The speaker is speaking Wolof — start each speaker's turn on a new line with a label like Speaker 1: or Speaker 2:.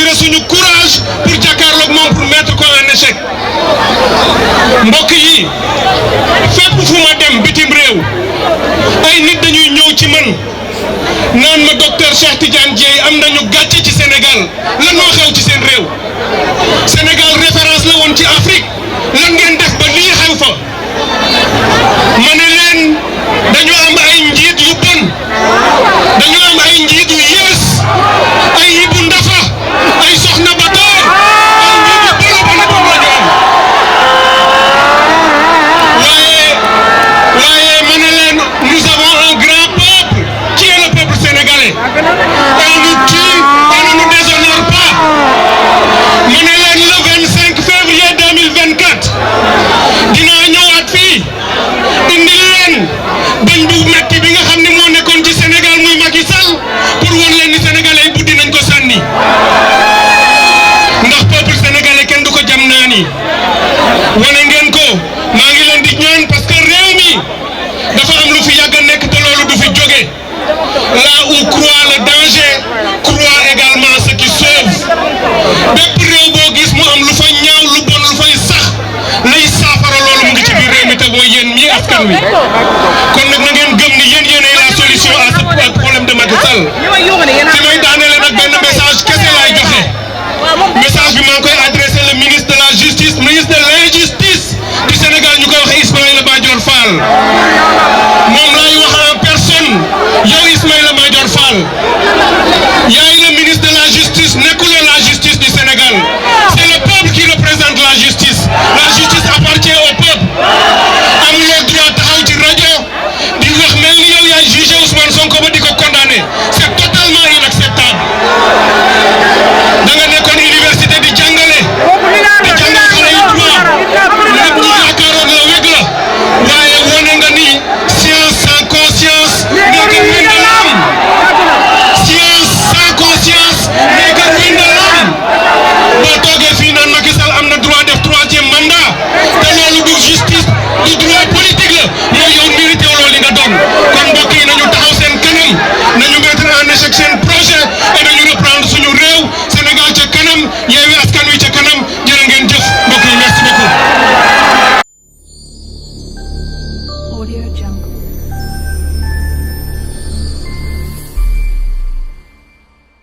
Speaker 1: mesurer suñu courage pour jàkkaarloog moom pour mettre ko en échec mbokk yi fépp fu ma dem bitim réew ay nit dañuy ñëw ci man naan ma docteur Cheikh Tidiane Dièye am nañu gàcce ci Sénégal lan moo xew ci seen réew Sénégal référence la woon ci Afrique lan ngeen def ba lii xew fa ma ne leen dañu am ay njiit yu bon dañu am ay njiit yu yées ay Yibu Ndafa ay Soxna Batoor ay njiit yu bon la ñu am waaye ma ne leen nous avons un grand peuple qui est le peuple sénégalais et on nous tue et ne nous déshonore pas ma ne leen le 25 février 2024 dinaa ñëwaat fii indi leen bañ bu metti bi nga xam ne moo nekkoon ci Sénégal muy Macky Sall pour wan leen ni sénégalais yi buddi nañ ko sànni ndax peuple sénégalais kenn du ko jam naa ni wane ngeen ko maa ngi leen di ñaan parce que réew mi dafa am lu fi yàgg a nekk te loolu du fi jóge là où croit le danger croit également ce qui sauve bépp réew boo gis mu am lu fa ñaaw lu bon lu fay sax lay saafara loolu mu ngi ci biir réew mi te mooy yéen mii askan wi